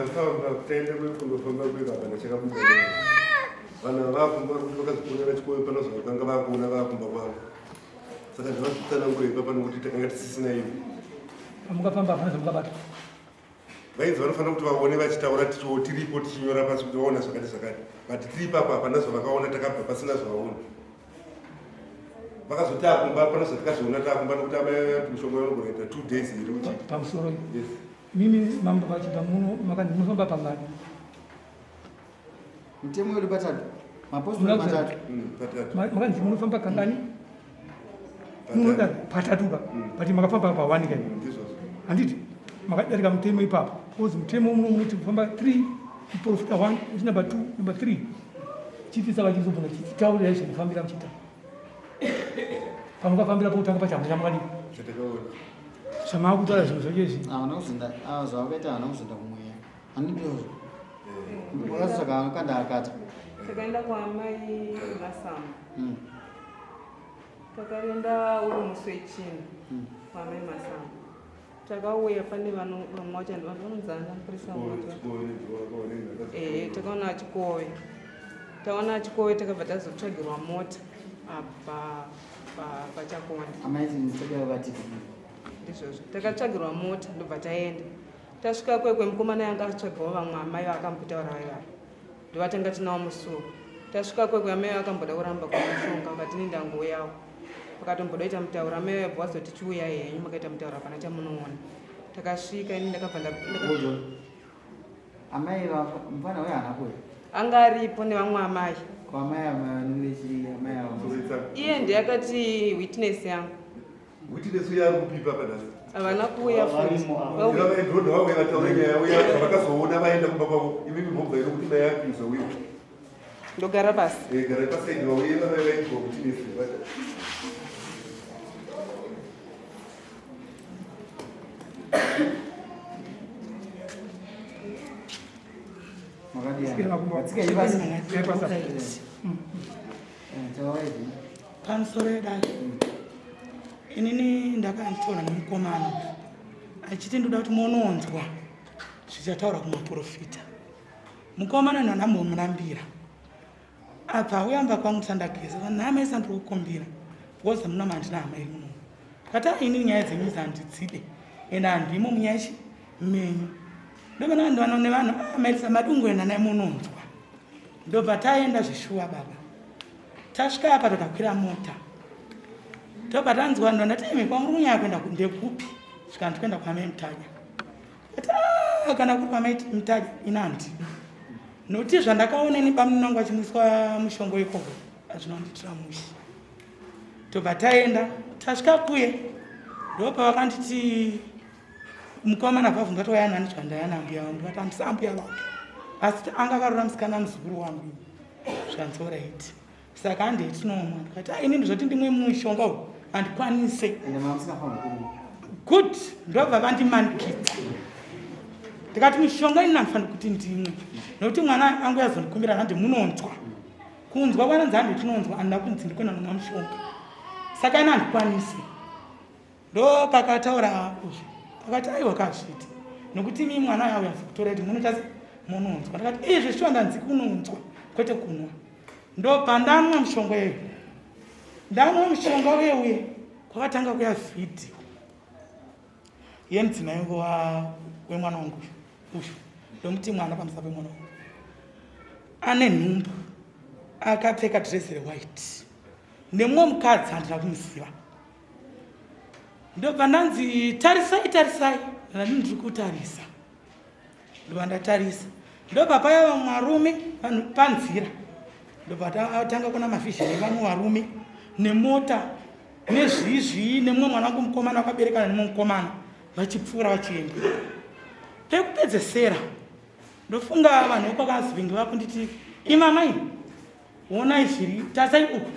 Tafamba taenda kundofamba kwega hapana chakabuda. Vanhu vakumba kuti vakazviponera chikoro pano zvavakanga vakuona vakumba kwavo. Saka ndavazvitsanangura ipapa nokuti takanga tisisina ivo. Pamukafamba hapana zvamukabata. Vainzi vanofanira kuti vaone vachitaura tichiwo tiripo tichinyora pasi kuti vaona zvakati zvakati. But tiri ipapa hapana zvavakaona takabva pasina zvavaona. Vakazoti akumba pano zvatikazoona takumba nokuti amai vati mushonga unogona kuita 2 days here uchi. Pamusoro. Yes. Mimi mambo vachibva muno makanzi munofamba pangani? Mutemo wedu patatu. Mapostori matatu. Patatu. Makanzi munofamba kangani? Munoda patatu ka. But makafamba pa one kai. Ndizvozvo. Handiti makadarika mutemo ipapo. Because mutemo muno munoti kufamba 3 muprofita 1, uchi number 2, number 3. Chifi saka chizobvunza chitaurira izvo mufambira muchiita. Pamukafambira pokutanga pacho hamuna makadii? Zvatakaona. Zvamaakutaura zvinhu zvacho izvi. Havana kuzoenda, ah, zvavakaita havana kuzoenda kumweya. Handindizvo. Vakazotsvaga kanda akata. Takaenda kwaamai Masamba. Takaenda uri musi wechina kwaamai Masamba. Takauya pane vamwe vacho vanonzi ana mupurisa ehe takaona chikove. Taona chikove takabva tazotsvagirwa mota apa pachakonda. Amai tinitsvagirwa vati ndizvozvo takatsvagirwa mota ndobva taenda. Tasvika kwekwe mukomana yanga atsvagawo vamwe amai vakambotaura vaivaya ndovatanga tinawo musuwo. Tasvika kwekwe amai vakamboda kuramba kumushonga vakati ini ndangouyawo. Vakatomboda kuita mutauro amai vaibva vazoti chiuyai henyu makaita mutauro hapana chamunoona. Takasvika ini ndakabva Amai mufana uyo haana kuuya. Anga aripo nevamwe amai. Ko amai ava vanenge vechii amai ava? Iye ndiye akati witness yangu. Witness uya ari kupipa panhasi. Havana kuuya futi. Vaidhodha vauya vataura nyaya uya vakazoona vaenda kumba kwavo imimi mobva ino kuti mai akuza uyo. Ndogara pasi. Eh gara pasaidi vauye vavai vaitwa witness. Pamusoro yedare inini ndakanditora nemukomana achiti ndoda kuti mononzwa zvichataura kumaprofita. Mukomana ndandambomurambira Abva auya mumba kwangu ndisandageza vanhu hama yese andiri kukumbira because hamuna mandina hama iri muno ndikati ah inini nyaya dzenyu idzi handidzide ende handimo munyaya chi menyu ndobva ndandivana nevanhu ah maitisa madungoenda naye munonzwa ndobva taenda zveshuwa baba tasvika apa takakwira mota tobva tanzwa ndo ndati imi kwamuri kunyaya kuenda ndekupi zvikanzi kuenda kwamai mutanya Ati ah, kana kuri kwamai mutanya ini handidi nokuti zvandakaona ini bamunini wangu achimwiswa mushongo ikoko hazvinondiitira mushe tobva taenda tasvika kuye ndopavakanditi mukomana bvabvunza kuti wayana ani zvandayana ambuya vangu ndikati handisi ambuya vake asi anga akarora musikana muzukuru wangu zvikanzi oraiti saka handei tinomwa ndikati ah, ini ndizvoti ndimwe mushonga uyu handikwanise good ndobva vandimanikidza ndikati mishonga ini handifaniri kuti ndimwe nokuti mwana angu yazondikumbira handi munonzwa kunzwa kwananzi handi tinonzwa handina kunzi ndikuenda nomwa mushonga saka ini handikwanisi Ndopakataura uzvi akati aiwa kazviti nokuti imi mwana uya uya kutora kuti munoita se munonzwa ndakati izvi shuwa ndanzi kunonzwa kwete kunwa ndopandanwa mushonga uye ndanwa mushonga uye uye kwakatanga kuya vhidhiyo yemudzimai wemwana wangu uyu ndomuti mwana pamusana pemwana wangu ane nhumbu akapfeka dress rewhite nemumwe mukadzi handina kumuziva Ndobva ndanzi tarisai tarisai ndati ndiri kutarisa ndobva ndatarisa ndobva paya vamwe varume vanhu panzira ndobva tanga kuona mavhizheni evamwe varume nemota nezvii zvii nemumwe mwana wangu mukomana wakaberekana nemumwe mukomana vachipfuura vachienda pekupedzesera ndofunga vanhu vekwakazivingi vakunditi imamai honai zviri tarisai uku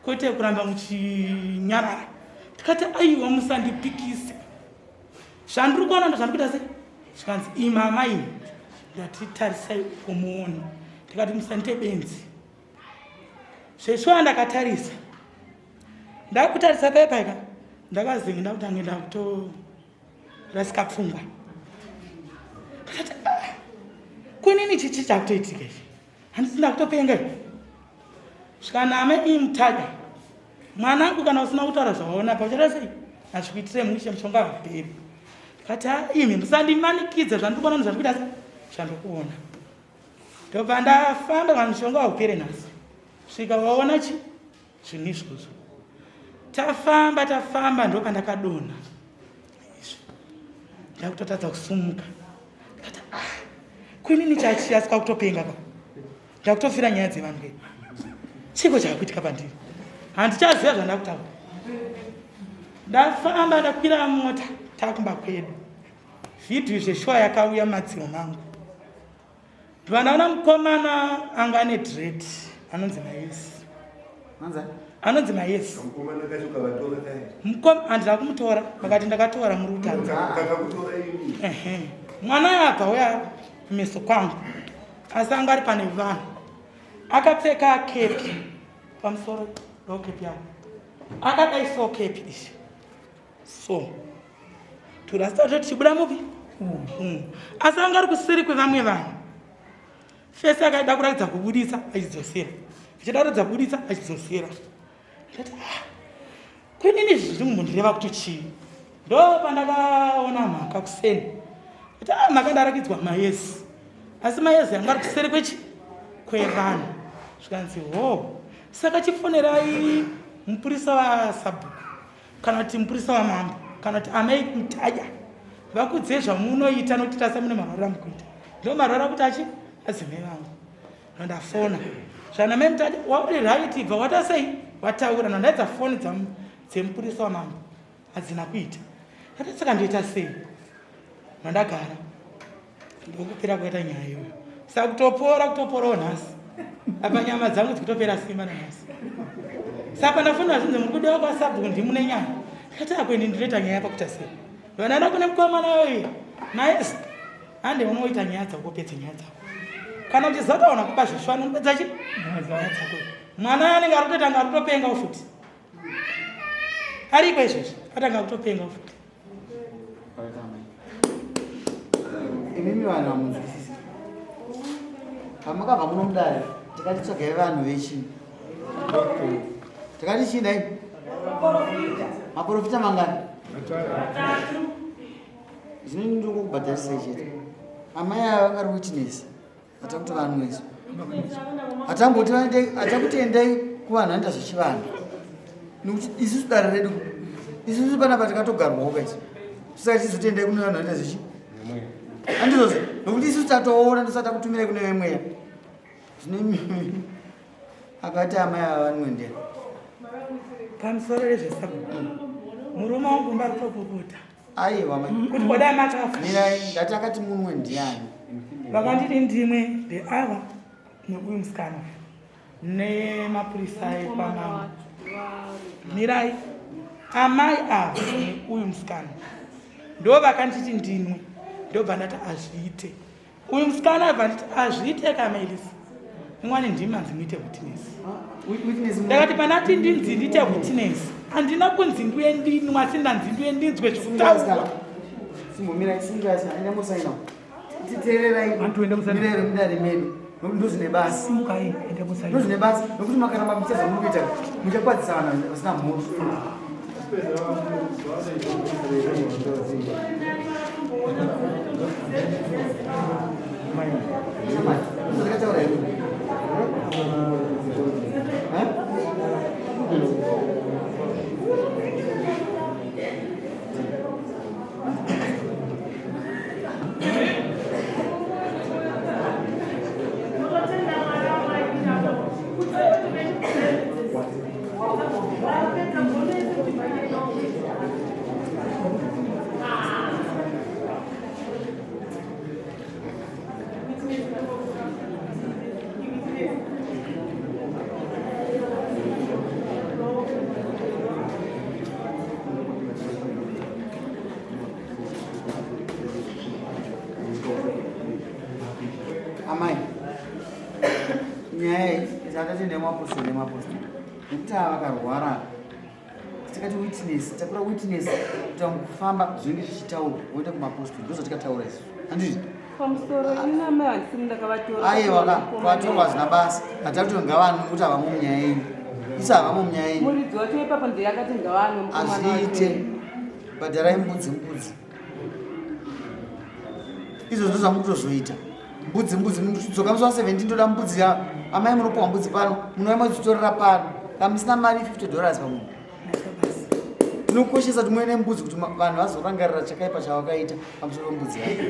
kwete kuramba muchinyarara ndikati aiwa musandipikise zvandiri kuona ndozvandikuita sei zvikanzi imi amai ndati tarisai uko muone ndikati musandite benzi zveshuwa ndakatarisa ndakutarisa paya paika ndakazenge ndakutange ndakutorasika pfungwa ndakati ah. Kunini chichi chakutoitika ichi? Handisi ndakutopenga ini. Svikana amai ii mutadya. Mwanangu kana usina kutaura zvawaona apa uchaita sei? Hazvikuitire mushe mushonga hauperi. Ndikati ha imi musandimanikidze zvandiri kuona nezvandiri kuita sei? Zvandiri kuona. Ndobva ndafamba kana mushonga haupere nhasi. Svika waona chi zvinhu izvozvo. Tafamba tafamba ndopandakadonha. Izvi. Ndakutotadza kusumuka. Ndikati ah kuinini chachiasi kwakutopenga ka. Ndakutofira nyaya dzevanhu ke. Chiko chakuitika pandiri. Handichaziva zvandakutaura. Ndafamba ndakwira mota takumba kwedu. Vhidhiyo zveshuwa yakauya mumadziro mangu. Ndivanaona mukomana anga ane dread anonzi Mayesi. Anonzi Mayesi. Handina kumutora vakati ndakatora muri kutadza. Mwana yabva uya kumeso kwangu asi anga ari pane vanhu akapfeka kepi pamusoro ndokepi yako akadai so kepi izvi so turasta toti tichibuda mupi mm. asi anga ari kuseri kwevamwe vanhu fese akaida kuratidza kubudisa achidzosera achida kuratidza kubudisa achidzosera ndati ah, kwenini izvi zviri mumbondireva kuti chii ndo pandakaona mhaka kuseni kuti ah, mhaka ndarakidzwa mayezi asi mayezi anga ari kuseri kwechi kwevanhu zvikanzi ho saka chifonerai mupurisa wasabhuku kana kuti mupurisa wamambo kana kuti amai mutadya vakudzei zvamunoita nokuti tasa mune marwaro amukuita ndo marwaro akuti achi adzimai vangu nondafona zvana mai mutadya wauri right bva wata sei wataura nondaidza foni dzemupurisa wamambo hadzina kuita ati saka ndoita sei mandagara ndokupera kuita nyaya iyoyo saka kutopora kutoporawo nhasi apa nyama dzangu dzikutopera simba nanhasi saka ndafonera zvinzi muri kudiwa kwasabhuku ndimune nyaya ndikati akweni ndinoita nyaya pakuita sei vanaenda kune mukomana uyu naye hande unoita nyaya dzako pedze nyaya dzako kana uchiziva taona kuba zvishwani unopedza chi nyaya dzako mwana anenge ari kutoita ari kutopenga futi ariko izvezvi atanga kutopenga futi imimi vanhu hamunzwisisi pamakabva muno mudare tikati tsvagai vanhu vechii tikati chii dai maprofita mangani zvino ndingokubhadharisai chete amai ava vangari witness Atakuti vanhu isu. Atamboti vaende atakuti endai kuvanhu vanoita zvechivanhu. Nekuti isusu dare redu isusu panapa takatogarwawo kaisi. Saka tizoti endai kune vanhu vanoita zvechi. Andizvozvo nekuti isusu tatoona ndosati takutumirai kune vemweya. Zvine akati amai ava vanoendera. Pamusoro rezvesabu. Murume wangu mba kutopopota. Aiwa mai. Kuti kodai makafa. Mirai, ndati akati munwe ndiani? Vakanditi ndimwe ndeava neuyu musikana nemapurisa ekwamambo. Mirai, amai ava neuyu musikana ndo vakanditi ndinwe ndobva ndati azviite. Uyu musikana abva nditi azviite kamailisi imwani ndimi manzi muite witness. Ndakati panati ndinzi ndiite witness handina kunzi nduye ndinwa asi ndanzi nduye ndinzwe zvekutaurwa. Simbomirai, simukai, enda musaina. Titeererai. Antu enda musaina. Mirai mudare medu. Nokuti ndozvine basa. Simukai, enda musaina. Ndozvine basa nokuti makaramba muchiita zvamuri kuita muchakwadzisa vanhu vasina mhosva. Ndakataura here? Eh? Amai, nyaya iyi takati nemapostori nemapostori nekuti ava vakarwara tikati witness takura witness kuti mukufamba zvinenge zvichitaurwa woenda kumapostori ndozvatikataura isu handiti? Pamusoro ini namai handisiri ndakavatora. Aiwa ka vatorwa hazvina basa. Hatakuti ngavanwe kuti havamo munyaya yenyu. Isu havamo munyaya yenyu. Muridzi wacho ipapo ndiye akati ngavanwe mukomana wacho. Hazviite. Bhadharai mbudzi mbudzi. Izvo ndozvo zvamukutozoita. Mbudzi mbudzi mudzoka musi wa 17 toda mbudzi ya amai munopiwa mbudzi pano munouya modzitorera pano. Kana musina mari 50 dollars pamunhu. Tinokoshesa kuti muve nembudzi kuti vanhu vazorangarira chakaipa chavakaita pamusoro pembudzi yavo.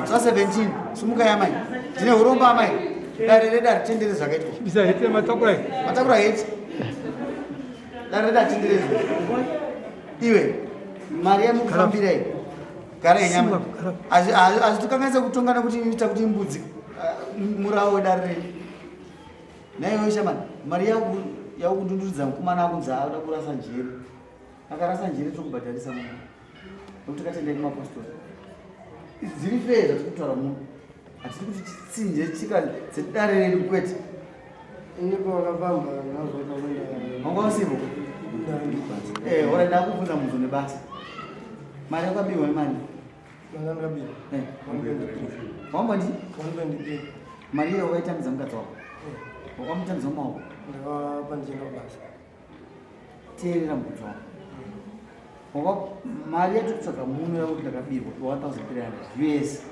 Musi wa 17 sumukai amai. Tine urombo amai. Dare redare tendere zvakaitwa. Bisa hete matakura. Matakura hete. Dare redare tendere. Iwe mari yamukufambira iyi. Gara yenyama. Hazvitokanganisa kutonga nekuti inoita kuti imbudzi murawo wedare renyu. Naiwe shamani mari yakudunduridza mukomana akunzi akuda kurasa njere. Akarasa njere tokubhadharisa munhu. Nekuti katendai kumapostori. Dziri fair zvatiri kutaura muno. Hatidi kuti titsinje tsika dzedare redu kwete. Ndipo wakafamba nazvo kakwenda. Wanga usipo? Eh, ora ndakubvunza mubvunzo nebasa. Mari yakabiwa imari. Mari yakabiwa. Eh. Wambandi? 123. Mari iyo wakaitambidza mukadzi wako. Wakamutambidza mumaoko. Ndakapa ndichienda kubasa. Teerera mubvunzo wako. Waka mari yatikutsvaga muno yakuti ndakabirwa 1300 US.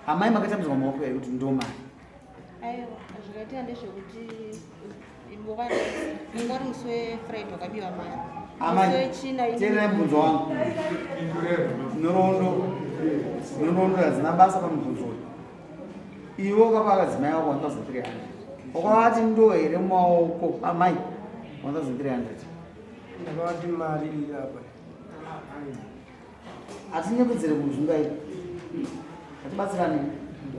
Amai makatambidzwa mumaoko here kuti ndo mari? Aiwa, zvakaitika ndezvekuti ungori musi wefriday wakabiwa mari. Amai, Musi wechina ini- teererai mubvunzo wangu. Nhoroondo nhoroondo hadzina basa pamubvunzo uyu. Iwe wakapa akadzimai wako 1300. Wakavati ndo here mumaoko amai 1300. Ndakavati mari iri apa. Hatinyepedzere kuzungaira. Hatibatsirane.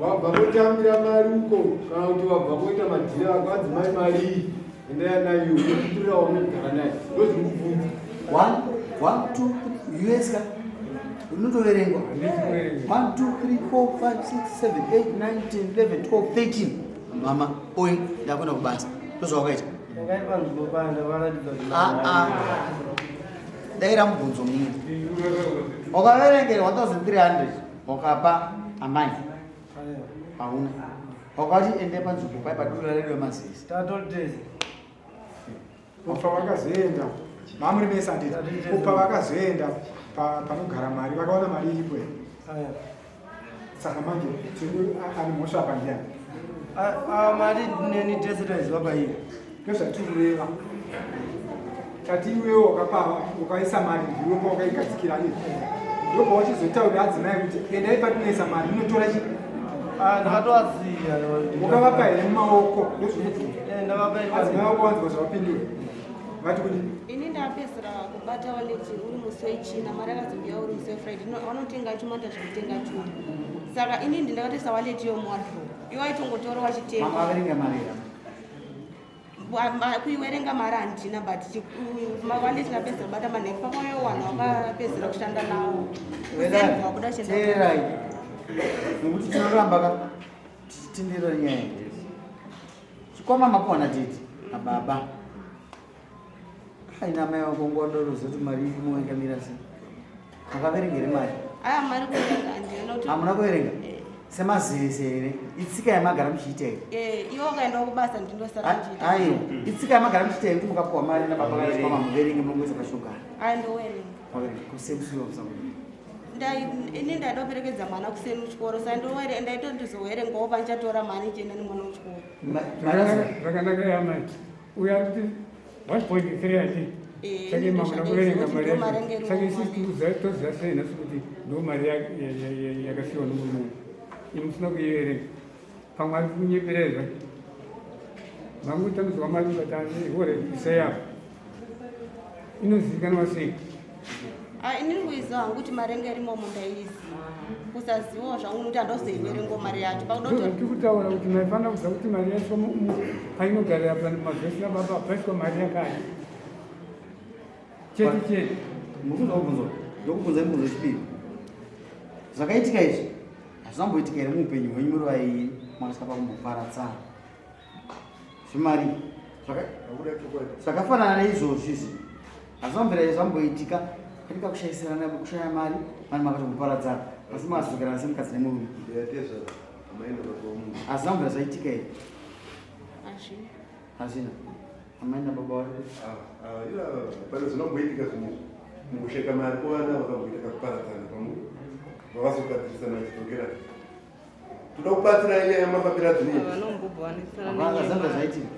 Wabva kotambira mari uko kana kuti wabva koita madhiri ako adzimai mari iyi endai nayo unokuturira waunogara naye ndozviri kubvunza. One, one, two, three, US ka unotoverengwa. 1 2 3 4 5 6 7 8 9 10 11 12 13 mama oye ndakuenda kubasa ndozvawakaita Ndakaipa nzvimbo paya ndakaratidza kuti Ah, ah. Daira mubvunzo mumwe. Wakaverengera 1300 wakapa amai. Hauna. Wakati ende panzvimbo pai padura redu remazisi. Tatotezi. Kubva vakazoenda mamuri mese handiti kubva vakazoenda panogara mari vakaona mari iripo here? Saka manje tiri ani mhosva apa ndiyani? Mari neni tese taiziva pairi. Ndozvatiri kureva. Tati iwewe wakapa wakaisa mari ndiwe pawakaigadzikira ii ndopauchizotaurira adzimai kuti endai patinoisa mari munotora chi Ndakatoasiya. Wakavapa here mumaoko ndozvinobvunza. Ndakapa Adzimai vako vanzwa zvavapindura vati kuti Ini ndapedzisira kubata wallet uri musi wechina, mari akazouya uri musi wefriday. Vanotenga chuma ndazvinotenga chuma. Saka ini ndakatoisa wallet iyo muwardrobe. Iwo aitongotora wachitenga. Mama averenga mari here? Kuiwerenga mari handina but wallet ndapedzisira kubata manheru pakauya vanhu vakapedzisira kushanda nawo. Kuseni wakuda kushanda. Teererai. Nekuti tinoramba ka tichitenderera nyaya iyi. Chikwama makuwana tete nababa. Aina mai vako nguva ndoroziva kuti mari irimo yakamira sei. Makaverenga here mari? Aya mari kuverenga handina kuti Hamuna kuverenga? Semazivise here? Itsika yamagara muchiita here? Eh, iwe wakaenda kubasa ndindosara ndichiita. Aiwa, itsika yamagara muchiita here kuti mukapiwa mari nababa kana chikwama muverenge munongoisa pashogara. Aya ndowerenga. Maverenga kusemusiwa kusakuda. Ini ndaida kuperekedza mwana kuseni kuchikoro saka ndaitozowerengawo pandichatora mari ndichienda nemwana kuchikoro. Zvakanaka yamai. Uya kuti 1.3 ati. Eh, Saka mamuna kuverenga mari yacho. marengerwo Saka isusu toziva sei nhasi kuti ndo mari yakasiyiwa nomurume uyu. Imi musina kuiverenga. Pamwe ari kunyeperai zvake. Mangotambidzwa mari mukati hore isai apa. Inozivikanwa sei? Ah, ini ndikuiziva hangu kuti mari yangu irimo mundaiziva. Kusazivawo zvangu nokuti handozoiverengawo mari yacho. Pakuda kuti Tiri kutaura kuti maifanira kuziva kuti mari yaiswa painogarira pamavhesi nababa paiswa mari yakati. Chete chete. Mubvunzo wakubvunzwa. Ndokubvunza mubvunzo wechipiri. Zvakaitika izvi hazvina kumboitika here muupenyu hwenyu muri vairi makasvika pakumboparadzana? Zvimari zvakafanana neizvozvi izvi hazvina kumbira zvamboitika. Pane kakushaisirana kushaya mari, vanhu makatomboparadzana asi makazozokerana semukadzi nemurume. Hazvina kubvira zvaitika here? Hazvina. Hazvina. Amai nababa vari kuti ah, ah, pane zvinomboitika zvinhu mukusheka mari kuvana vakamboita kakuparadzana pamwe vavazogadzirisana vachidzokerana. Toda kubatsira nyaya yamafambiro adzinoita. Hapana zvanga zvaitika.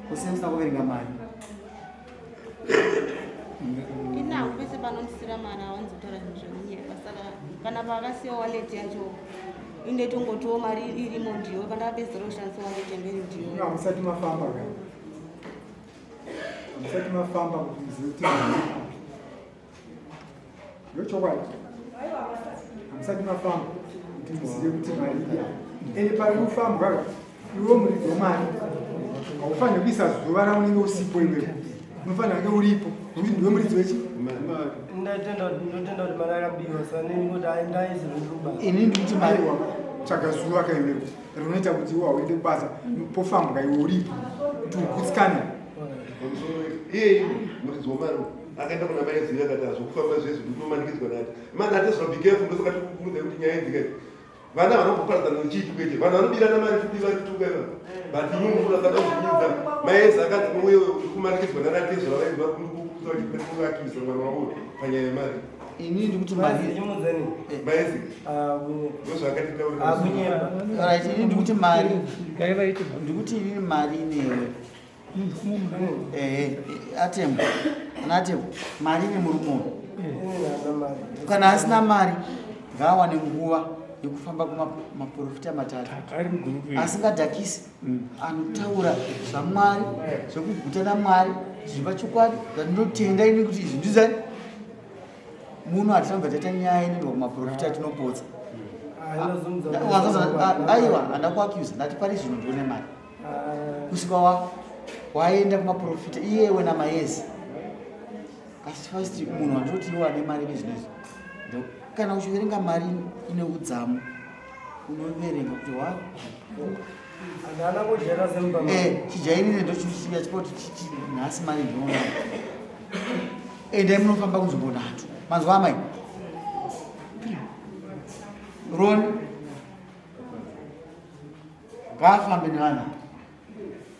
Kusina musina kuverenga mari. Inangu pese panondisira mari awanzi kutaura zvinhu zvekunyepa saka kana paakasiya wallet yacho inde tongotiwo mari irimo ndiyo pandakapedzisira kushandisa wallet yangu iri ndiyo. Hamusati mafamba ka. Hamusati mafamba kuti muzive kuti mari ndochokwadi hamusati mafamba kuti muzive kuti mari iri apa ende pari kufambwa iwe muridzi wemari haufaniri kuisa zuva raunenge usipo iwewe unofanira kunge uripo nokuti ndiwe muridzi wechi ndotenda kuti mari akabiwa saneni kuti ndaizirubasa ini ndikuti mari tsvaga zuva ka iwewe rinoita kuti iwe hauende kubasa pofambwa iwe uripo kuti ugutsikane iye muridzi wemari akaenda kuna mai zivi akati hazvokufamba zvezvi ndinomanikidzwa nati mani atezva be careful ndosaka tikukuudza kuti nyaya idzika vana vanomboparadzana nechiituko ichi vanhu vanobirana mari futi varituka iva but iwe mukuru akada kuzvinyidza maezi akati uye kumanikidzwa nanatezva vaibva kukuudza vachikuakisa mwana wavo panyaya yemari ini ndikuti mari maezi ndozvaakatitaurira right ini ndikuti mari ndikuti inini mari inewe Ehe, atembo ana atembo mari ine murume uyu kana asina mari ngaawane nguva yekufamba kumaprofita matatu asingadhakisi anotaura zvamwari zvekuguta namwari zviri pachokwadi zvandinotenda ini kuti izvi ndizani muno hatina kubva taita nyaya inoendwa kumaprofita tinopotsa aiwa handa kuacusa ndati pari zvino ndione mari kusvika wa waenda kumaprofita iyewe namayezi asi first munhu andoti iwe ane mari nezvinezvi kana uchiverenga mari ine udzamu unoverenga kuti wa eh, chijairire ndochichiya chipoti chichi nhasi mari ndinoona endai munofamba kunzvimbo nhatu manzwa amai roni Ngaafambe nevana.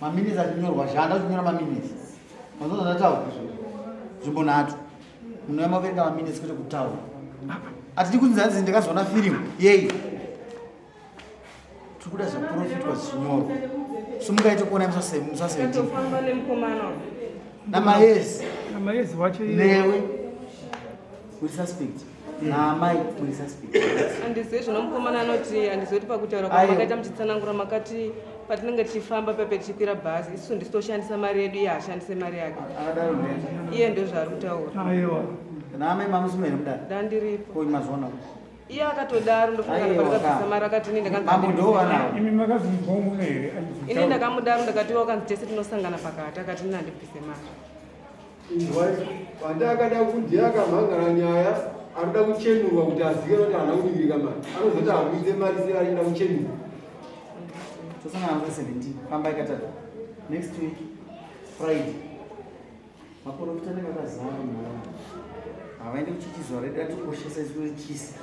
Maminitsi achinyorwa shanda uchinyora maminitsi. Manzwa zvandataura? Nzvimbo nhatu. Munouya maverenga maminitsi kwete kutaura. Hatidi kunzi hanzi ndakazoona firimu yei. Tiri kuda zvaprofitwa zvichinyorwa. Simukai tokuona musi wa 17. Tofamba nemukomana. Namayezi. Namayezi wacho newe. Uri suspect. Naamai muri suspect. Handizivi zvino mukomana anoti handizivi kuti pakutaura kwa makaita muchitsanangura makati patinenge tichifamba pepe tichikwira bhazi isusu ndisu toshandisa mari yedu iye haashandise mari yake. Akadaro ndiye. Iye ndozvaari kutaura. Aiwa. Naamai mamusimo here mudare? Ndandiripo. Ko mazviona. Iye akatodaro ndofunga Aiwa, ndakabvisa mari akati ini ndakanzi Mambo ndovanawo. Imi makazvinzwa muno here? Ini ndakamudaro ndakati wakanzi tese tinosangana pakati akati ini handibvise mari. Inzwai, pande akada kuti akamhangara nyaya anoda kuchenurwa kuti azive kuti haana kuningirika mari anozoti hakuite mari sei achida kuchenurwa. Tosangana musi 17 fambai katatu next week Friday. Maporofita anenge akazara munharaunda havaende kuchechi zuva redu ratikoshesa isu rechisi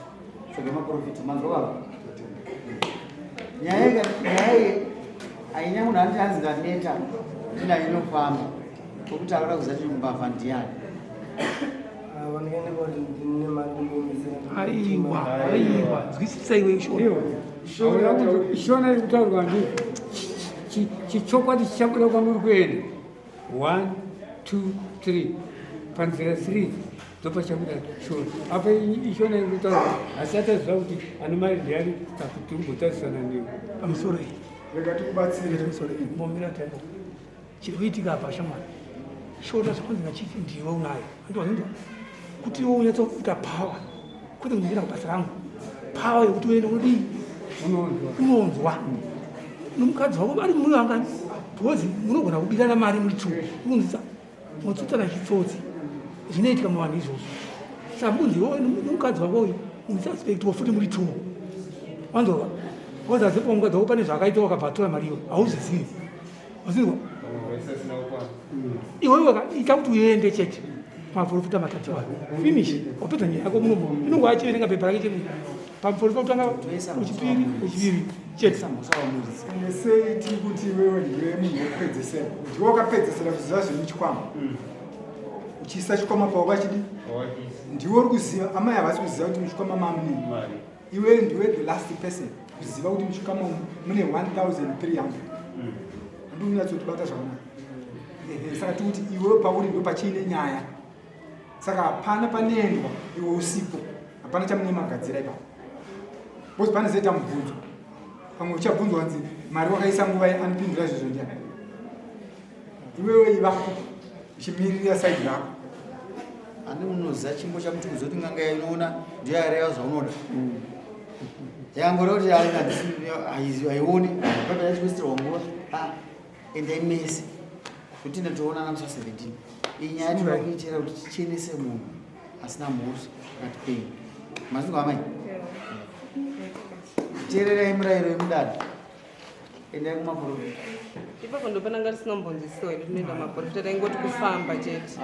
tsvaga maporofita manzwa baba nyaya iyi haina munhu anoti hanzi ndaneta ina inofamba Kokuti akuda kuziva kuti mbavha ndiyani. Aiwa, aiwa, nzwisisa iwe shona. Shona iri kutaurwa ndi chichokwadi chichabuda kwamuri kuenda. 1 2 3 panzira 3 ndopachabuda shona. Apa ishona iri kutaurwa asi ataziva kuti ane mari ndiyani takuti umbotarisana newe. Pamusoro iyi. Rega tikubatsire. Pamusoro iyi. Mbomira tembo. Chiri kuitika apa shamwari. Shona zvakanzi nachief ndiwe unayo. Antu wazonzwa kuti iwe unyatsokuita power. Kwete kunzira kubasa rangu. Power yekuti uende unodii? Unonzwa. Unonzwa. Nomukadzi wako ari murume wanga because munogona kubirana mari muri two. Unonzwa. Motsotsana chitsotsi. Zvinoitika muvanhu izvozvo. Saka munzi iwe nomukadzi wako uyu unsuspect futi muri two. Wanzwa? Because azipo mukadzi wako pane zvaakaita wakabva atora mari iwe. Hauzvizivi. Wazinzwa? Iwewe ita kuti uende chete. Maprofita matatu ayo. Finish. Wapedza nyaya yako muno. Inongo achiverenga pepa rake chete. Pamuprofita kutanga wechipiri, wechipiri chete. Ende sei tiri kuti iwewe ndiwe munhu wekupedzesera? Ndiwe wakapedzesera kuziva zviri muchikwama. Uchiisa chikwama pawakachidi? Ndiwe uri kuziva, amai havasi kuziva kuti muchikwama mamunei. Iwe ndiwe the last person kuziva kuti muchikwama umu mune 1300. Handiri kunyatsotibata zvakanaka. Ehe, saka tiri kuti iwewe pauri ndo pachiine nyaya. Saka hapana panoendwa iwe usipo. Hapana chamune magadzira ipapo. Because pane zoita mubvunzo. Pamwe uchabvunzwa kunzi mari wakaisa nguva anopindura izvozvo ndiani? Iwewe ivapo uchimiririra side rako. Ani unoziva chimbo chamuti kuzoti n'anga yainoona ndiyo yareva zvaunoda. Yangoreva kuti haioni papa yachikuisirwa nguva. Ah, endai mese kuti ndatoonana musi wa 17. Iyi nyaya tinoda kuitira kuti tichenese munhu asina mhosva pakati penyu. Mazvinzwa amai? Teererai murayiro yemudada. Endai kumaporofita. Ipapo ndopananga tisina kumbonzwisiwa hedu tinoenda kumaporofita taingoti kufamba chete.